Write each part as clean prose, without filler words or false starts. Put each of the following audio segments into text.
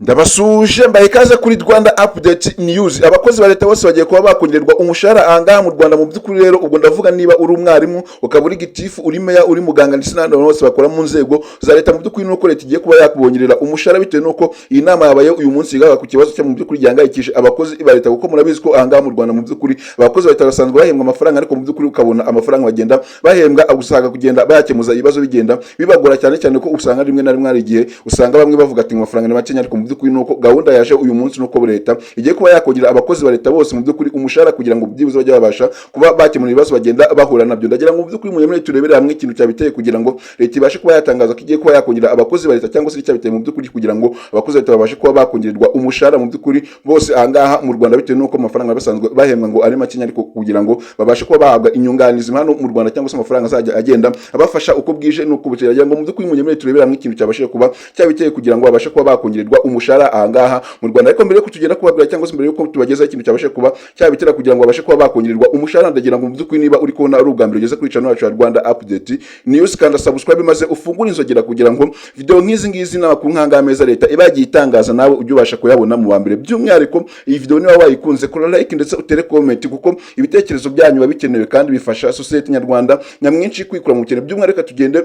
Ndabasuhuje, mbaye ikaze kuri Rwanda Update News. Abakozi ba leta bose bagiye kuba bakongererwa umushahara ahangaha mu Rwanda. Mu by'ukuri rero, ubwo ndavuga niba uri umwarimu, ukaba uri gitifu, uri meya, uri muganga, ndetse n'abandi bantu bose bakora mu nzego za leta, mu by'ukuri nuko leta igiye kuba yakubongerera umushahara, bitewe n'uko iyi nama yabaye uyu munsi yigaga ku kibazo cyo mu by'ukuri gihangayikishije abakozi ba leta, kuko murabizi ko ahangaha mu Rwanda, mu by'ukuri, abakozi ba leta basanzwe bahembwa amafaranga, ariko mu by'ukuri ukabona amafaranga bagenda bahembwa usanga kugenda bayakemuza ibibazo bigenda bibagora cyane cyane, ko usanga rimwe na rimwe hari igihe usanga bamwe bavuga ati amafaranga ni make. Ariko mu by'ukuri nuko gahunda yaje uyu munsi, nuko leta igiye kuba yakongera abakozi ba leta bose mu by'ukuri umushahara, kugira ngo byibuze bajye babasha kuba bakemura ibibazo bagenda bahura nabyo. Ndagira ngo mu by'ukuri munyemere turebere hamwe ikintu cyabiteye kugira ngo leta ibashe kuba yatangaza ko igiye kuba yakongera abakozi ba leta, cyangwa se icyabiteye mu by'ukuri kugira ngo abakozi ba leta babashe kuba bakongererwa umushahara mu by'ukuri bose ahangaha mu Rwanda, bitewe n'uko amafaranga basanzwe bahembwa ngo ari make, ariko kugira ngo babashe kuba bahabwa inyunganizi hano mu Rwanda, cyangwa se amafaranga azajya agenda abafasha uko bwije n'uko bukeye. Ndagira ngo mu by'ukuri munyemere turebere hamwe ikintu cyabashije kuba cyabiteye kugira ngo babashe kuba bakongererwa umushahara ahangaha mu Rwanda. Ariko mbere yuko tugenda kubabwira, cyangwa se mbere yuko tubagezaho ikintu cyabashije kuba cyabitera kugira ngo babashe kuba bakongererwa umushahara, ndagira ngo mu by'ukuri niba uri kubona ari ubwa mbere ugeze kuri channel yacu ya Rwanda Update News, kanda subscribe maze ufungure inzogera, kugira ngo video nk'izi ngizi n'amakuru nk'anga meza leta iba yagiye itangaza nawe ujye ubasha kuyabona mu wa mbere. By'umwihariko iyi video niba wayikunze, kora like ndetse utere comment, kuko ibitekerezo byanyu biba bikenewe kandi bifasha sosiyete nyarwanda nyamwinshi kwikura mu bukene. By'umwihariko tugende,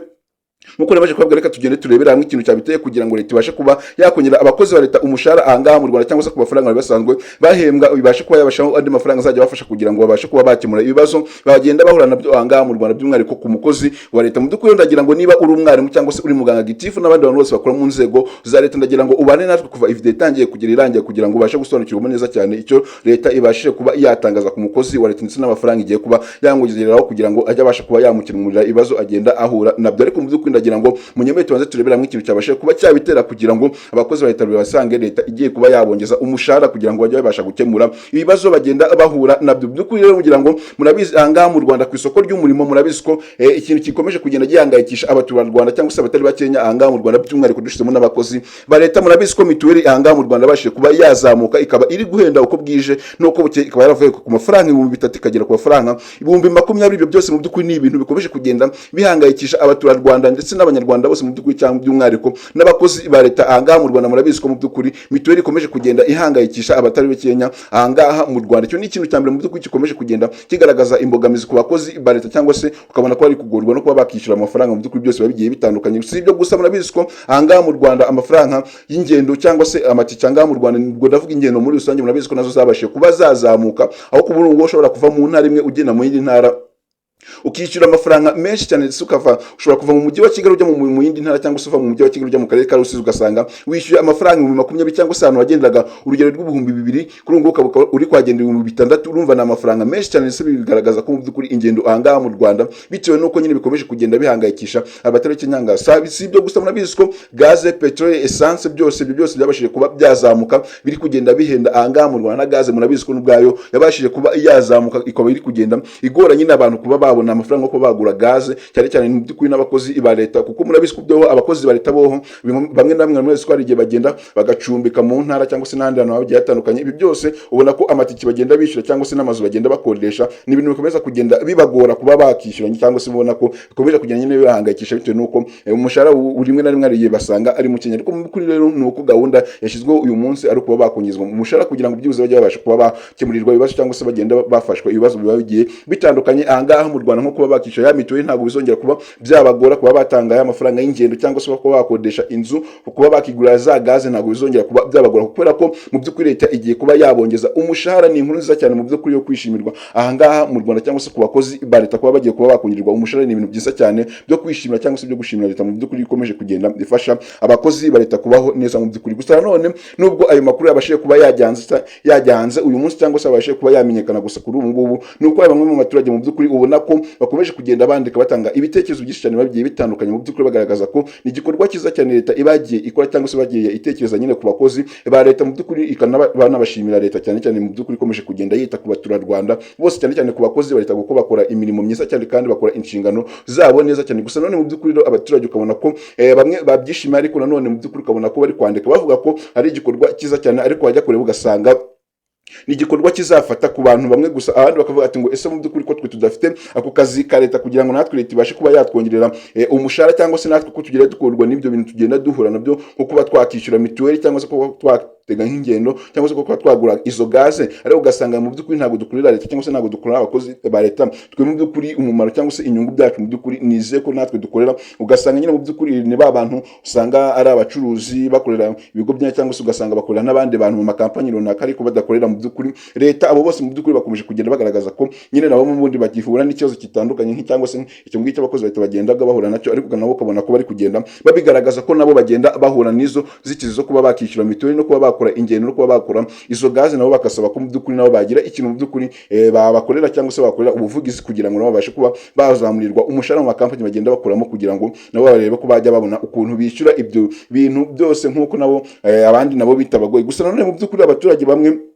nkuko nabaje kubabwira, reka tugende turebere hamwe ikintu cyabiteye kugira ngo leta ibashe kuba yakongera abakozi ba leta umushahara ahangaha mu Rwanda, cyangwa se ku mafaranga bari basanzwe bahembwa ibashe kuba yabashaho andi mafaranga azajya abafasha kugira ngo babashe kuba bakemura ibibazo bagenda bahura nabyo ahangaha mu Rwanda, by'umwihariko ku mukozi wa leta. Mu by'ukuri ndagira ngo niba uri umwarimu cyangwa se uri muganga, gitifu n'abandi bantu bose bakora mu nzego za leta, ndagira ngo ubane natwe kuva iyi video itangiye kugera irangiye, kugira ngo ubashe gusobanukirwa neza cyane icyo leta ibashije kuba yatangaza ku mukozi wa leta, ndetse n'amafaranga igiye kuba yamwongereraho kugira ngo ajye abasha kuba yamukemurira ibibazo agenda ahura nabyo. Ariko mu by'ukuri ndagira ngo munyemere tubanze turebere hamwe ikintu cyabashije kuba cyabitera kugira ngo abakozi ba leta basange leta igiye kuba yabongeza umushahara, kugira ngo bajye babasha gukemura ibibazo bagenda bahura nabyo. By'ukuri rero, kugira ngo murabizi, ahangaha mu Rwanda ku isoko ry'umurimo, murabizi ko ikintu gikomeje kugenda gihangayikisha abaturarwanda cyangwa se abatari bakenya ahangaha mu Rwanda, by'umwihariko dushyizemo n'abakozi ba leta, murabizi ko mituweli ahangaha mu Rwanda yabashije kuba yazamuka, ikaba iri guhenda uko bwije n'uko bukeye, ikaba yaravuye ku mafaranga 3000 ikagera ku mafaranga 20,000. Ibyo byose mu by'ukuri ni ibintu bikomeje kugenda bihangayikisha abaturarwanda ndetse n'Abanyarwanda bose mu by'ukuri, cyangwa by'umwihariko n'abakozi ba leta ahangaha mu Rwanda. Murabizi ko mu by'ukuri mituweli ikomeje kugenda ihangayikisha abatari bakenya ahangaha mu Rwanda. Icyo ni ikintu cya mbere mu by'ukuri gikomeje kugenda kigaragaza imbogamizi ku bakozi ba leta, cyangwa se ukabona ko bari kugorwa no kuba bakishyura amafaranga. Mu by'ukuri byose biba bigiye bitandukanye. Si ibyo gusa, murabizi ko ahangaha mu Rwanda amafaranga y'ingendo cyangwa se amatike ahangaha mu Rwanda, ubwo ndavuga ingendo muri rusange, murabizi ko nazo zabashije kuba zazamuka, aho kuba ubu ushobora kuva mu ntara imwe ugenda mu yindi ntara ukishyura amafaranga menshi cyane, ndetse ukava, ushobora kuva mu mujyi wa Kigali ujya mu yindi ntara, cyangwa se uva mu mujyi wa Kigali ujya mu karere ka Rusizi, ugasanga wishyuye amafaranga 20,000, cyangwa se ahantu wagendaga urugero rw'ibihumbi 2, kuri ubu ngubu ukaba uri kuhagenda 6000. Urumva ni amafaranga menshi cyane, ndetse bigaragaza ko mu by'ukuri ingendo ahangaha mu Rwanda, bitewe n'uko nyine bikomeje kugenda bihangayikisha abatari nyanga. Si ibyo gusa, murabizi ko gaze, peteroli, essence, byose, ibyo byose byabashije kuba byazamuka, biri kugenda bihenda ahangaha mu Rwanda. Na gaze murabizi ko n'ubwayo yabashije kuba yazamuka, ikaba iri kugenda igora nyine abantu kuba babona amafaranga yo kuba bagura gaze, cyane cyane mu by'ukuri n'abakozi ba leta, kuko murabizi ko byo abakozi ba leta boho bamwe na bamwe murabizi ko hari igihe bagenda bagacumbika mu ntara cyangwa se n'ahandi hantu hagiye hatandukanye. Ibi byose ubona ko amatike bagenda bishyura cyangwa se n'amazu bagenda bakodesha ni ibintu bikomeza kugenda bibagora kuba bakishyura, cyangwa se ubona ko bikomeje kugenda nyine bibahangayikisha, bitewe n'uko umushahara rimwe na rimwe hari igihe basanga ari muke. Ariko mu by'ukuri rero ni uko gahunda yashyizweho uyu munsi ari ukuba bakongezwa umushahara, kugira ngo byibuze bajye babasha kuba bakemurirwa ibibazo, cyangwa se bagenda bafashwa ibibazo biba bigiye bitandukanye ahangaha mu Rwanda, nko kuba bakishyura ya mituweli, ntabwo bizongera kuba byabagora kuba batanga ya mafaranga y'ingendo, cyangwa se kuba bakodesha inzu, kuba bakigurira za gaze, ntabwo bizongera kuba byabagora, kubera ko mu by'ukuri leta igiye kuba yabongeza umushahara. Ni inkuru nziza cyane mu by'ukuri yo kwishimirwa ahangaha mu Rwanda, cyangwa se ku bakozi ba leta kuba bagiye kuba bakongererwa umushahara, ni ibintu byiza cyane byo kwishimira cyangwa se byo gushimira leta mu by'ukuri ikomeje kugenda ifasha abakozi ba leta kubaho neza mu by'ukuri. Gusa nanone nubwo ayo makuru yabashije kuba yajya hanze uyu munsi, cyangwa se yabashije kuba yamenyekana gusa kuri ubu ngubu, ni uko bamwe mu baturage mu by'ukuri ubona ko bakomeje kugenda bandika, batanga ibitekerezo byinshi cyane bagiye bitandukanye, mu by'ukuri bagaragaza ko ni igikorwa cyiza cyane leta ibagiye ikora, cyangwa se bagiye itekereza nyine ku bakozi ba leta mu by'ukuri, banabashimira leta cyane cyane mu by'ukuri ikomeje kugenda yita ku baturarwanda bose, cyane cyane ku bakozi ba leta, kuko bakora imirimo myiza cyane kandi bakora inshingano zabo neza cyane. Gusa none mu by'ukuri rero abaturage ukabona ko bamwe babyishimiye, ariko nanone mu by'ukuri ukabona ko bari kwandika bavuga ko ari igikorwa cyiza cyane, ariko wajya kureba ugasanga Ni igikorwa kizafata ku bantu bamwe gusa, abandi bakavuga ati ngo ese mu by'ukuri ko twe tudafite ako kazi ka leta, kugira ngo natwe leta ibashe kuba yatwongerera umushahara, cyangwa se natwe ko tugenda dukurwa n'ibyo bintu tugenda duhura nabyo, nko kuba twakishyura mituweli, cyangwa se kuba twatega nk'ingendo, cyangwa se kuba twagura izo gaze, ariko ugasanga mu by'ukuri ntabwo dukorera leta, cyangwa se ntabwo dukorera abakozi ba leta. Twe mu by'ukuri umumaro cyangwa se inyungu byacu mu by'ukuri nizeye ko natwe dukorera, ugasanga nyine mu by'ukuri ni ba bantu usanga ari abacuruzi bakorera ibigo bya, cyangwa se ugasanga bakorera n'abandi bantu mu makampani runaka, ariko badakorera mu by'ukuri leta. Abo bose mu by'ukuri bakomeje kugenda bagaragaza ko nyine nabo mu bundi bagihura n'ikibazo gitandukanye, cyangwa se icyo ngicyo abakozi ba leta bagendaga bahura nacyo, ariko nabo ukabona ko bari kugenda babigaragaza ko nabo bagenda bahura n'izo zitizi zo kuba bakishyura mituweli, no kuba bakora ingendo, no kuba bakora izo gaze. Nabo bakasaba ko mu by'ukuri nabo bagira ikintu mu by'ukuri babakorera, cyangwa se bakorera ubuvugizi, kugira ngo nabo babashe kuba bazamurirwa umushahara mu makampani bagenda bakoramo, kugira ngo nabo barebe ko bajya babona ukuntu bishyura ibyo bintu byose nk'uko nabo abandi nabo bitabagoye. Gusa nanone mu by'ukuri abaturage bamwe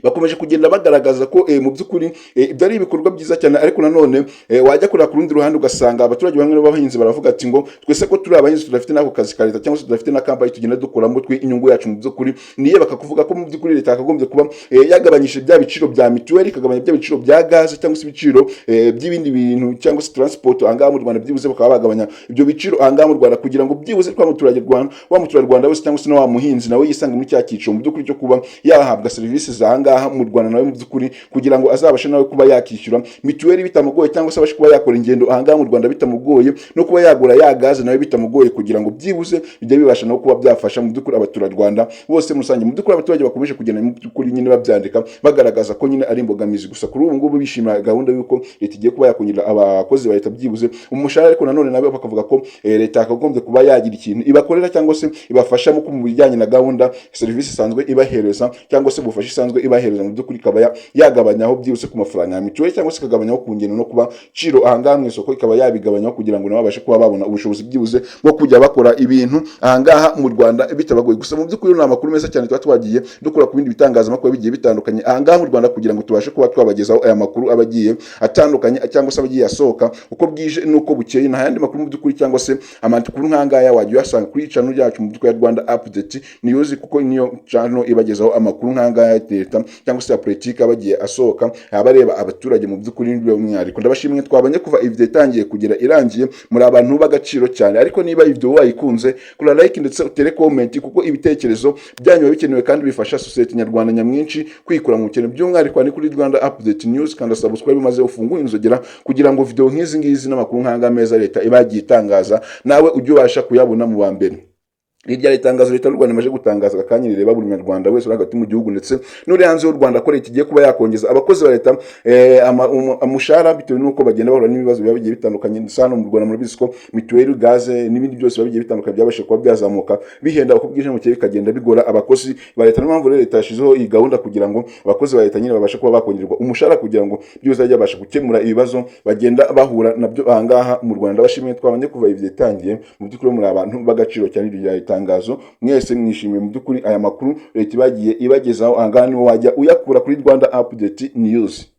bakomeje kugenda bagaragaza ko mu by'ukuri ibyo ari ibikorwa byiza cyane, ariko nanone wajya kureba ku rundi ruhande ugasanga abaturage bamwe b'abahinzi baravuga ati ngo twese ko turi abahinzi, tudafite n'ako kazi ka leta, cyangwa se tudafite na kampani tugenda dukoramo, twe inyungu yacu mu by'ukuri niyo. Bakakuvuga ko mu by'ukuri leta yakagombye kuba yagabanyije bya biciro bya mituweli, ikagabanya bya biciro bya gaze, cyangwa se ibiciro by'ibindi bintu, cyangwa se transport ahangaha mu Rwanda. Byibuze bakaba bagabanya ibyo biciro ahangaha mu Rwanda, kugira ngo byibuze twa muturage Rwanda, wa muturarwanda wese, cyangwa se na wa muhinzi nawe yisange muri cya cyiciro mu by'ukuri cyo kuba yahabwa serivisi za ahangaha mu Rwanda nawe mu by'ukuri, kugira ngo azabashe nawe kuba yakishyura mituweli bitamugoye, cyangwa se abashe kuba yakora ingendo ahangaha mu Rwanda bitamugoye, no kuba yagura ya gaze nawe bitamugoye, kugira ngo byibuze bijye bibasha no kuba byafasha mu by'ukuri abaturarwanda bose muri rusange. Mu by'ukuri abaturage bakomeje kugenda mu by'ukuri nyine babyandika, bagaragaza ko nyine ari imbogamizi. Gusa kuri ubu ngubu bishimira gahunda y'uko leta igiye kuba yakongerera abakozi ba leta byibuze umushahara, ariko nanone nabo bakavuga ko leta yakagombye kuba yagira ikintu ibakorera, cyangwa se ibafasha mu bijyanye na gahunda serivisi isanzwe ibahereza, cyangwa se ubufasha isanzwe ibahereza, mu by'ukuri ikaba yagabanyaho byihuse ku mafaranga ya mituweli, cyangwa se ikagabanyaho ku ngendo no kuba ciro ahangaha mu isoko, ikaba yabigabanyaho kugira ngo nabo babashe kuba babona ubushobozi byibuze bwo kujya bakora ibintu ahangaha mu Rwanda bitabagoye. Gusa mu by'ukuri ni amakuru meza cyane tuba twagiye dukura ku bindi bitangazamakuru bigiye bitandukanye ahangaha mu Rwanda, kugira ngo tubashe kuba twabagezaho aya makuru aba agiye atandukanye, cyangwa se aba agiye asohoka uko bwije n'uko bukeye. Nta yandi makuru mu by'ukuri cyangwa se amakuru nk'angaya wajya uyasanga kuri channel yacu mu by'ukuri ya Rwanda Update News, kuko niyo channel ibagezaho amakuru nk'angaya ya leta cyangwa se ya politiki aba agiye asohoka abareba abaturage mu by'ukuri by'umwihariko. Ndabashimwe twabanye kuva iyi video itangiye kugera irangiye, muri abantu b'agaciro cyane. Ariko niba iyi video wayikunze, kora like ndetse utere comment, kuko ibitekerezo byanyu biba bikenewe kandi bifasha sosiyete nyarwanda nyamwinshi kwikura mu bukene. By'umwihariko ni kuri Rwanda Update News. Kanda subscribe maze ufungure inzogera, kugira ngo video nk'izi ngizi n'amakuru nk'anga meza leta iba yagiye itangaza nawe ujye ubasha kuyabona mu wa mbere. Hirya itangazo leta y'u Rwanda imaze gutangaza akanya rireba buri munyarwanda wese uri hagati mu gihugu ndetse n'uri hanze y'u Rwanda, ko leta igiye kuba yakongeza abakozi ba leta umushahara, bitewe n'uko bagenda bahura n'ibibazo biba bigiye bitandukanye. Ndetse hano mu Rwanda murabizi ko mituweli, gaze n'ibindi byose biba bigiye bitandukanye byabashije kuba byazamuka, bihenda uko bwije mu bikagenda bigora abakozi ba leta. Niyo mpamvu rero leta yashyizeho iyi gahunda kugira ngo abakozi ba leta nyine babashe kuba bakongererwa umushahara, kugira ngo byose bajye babasha gukemura ibibazo bagenda bahura nabyo ahangaha mu Rwanda. Bashimiye twabanye kuva ibyo itangiye. Mu by'ukuri muri abantu b'agaciro cyane. Iryo itangazo mwese mwishimiye mu by'ukuri aya makuru leta ibagiye ibagezaho ahangaha, niho wajya uyakura kuri Rwanda Update News.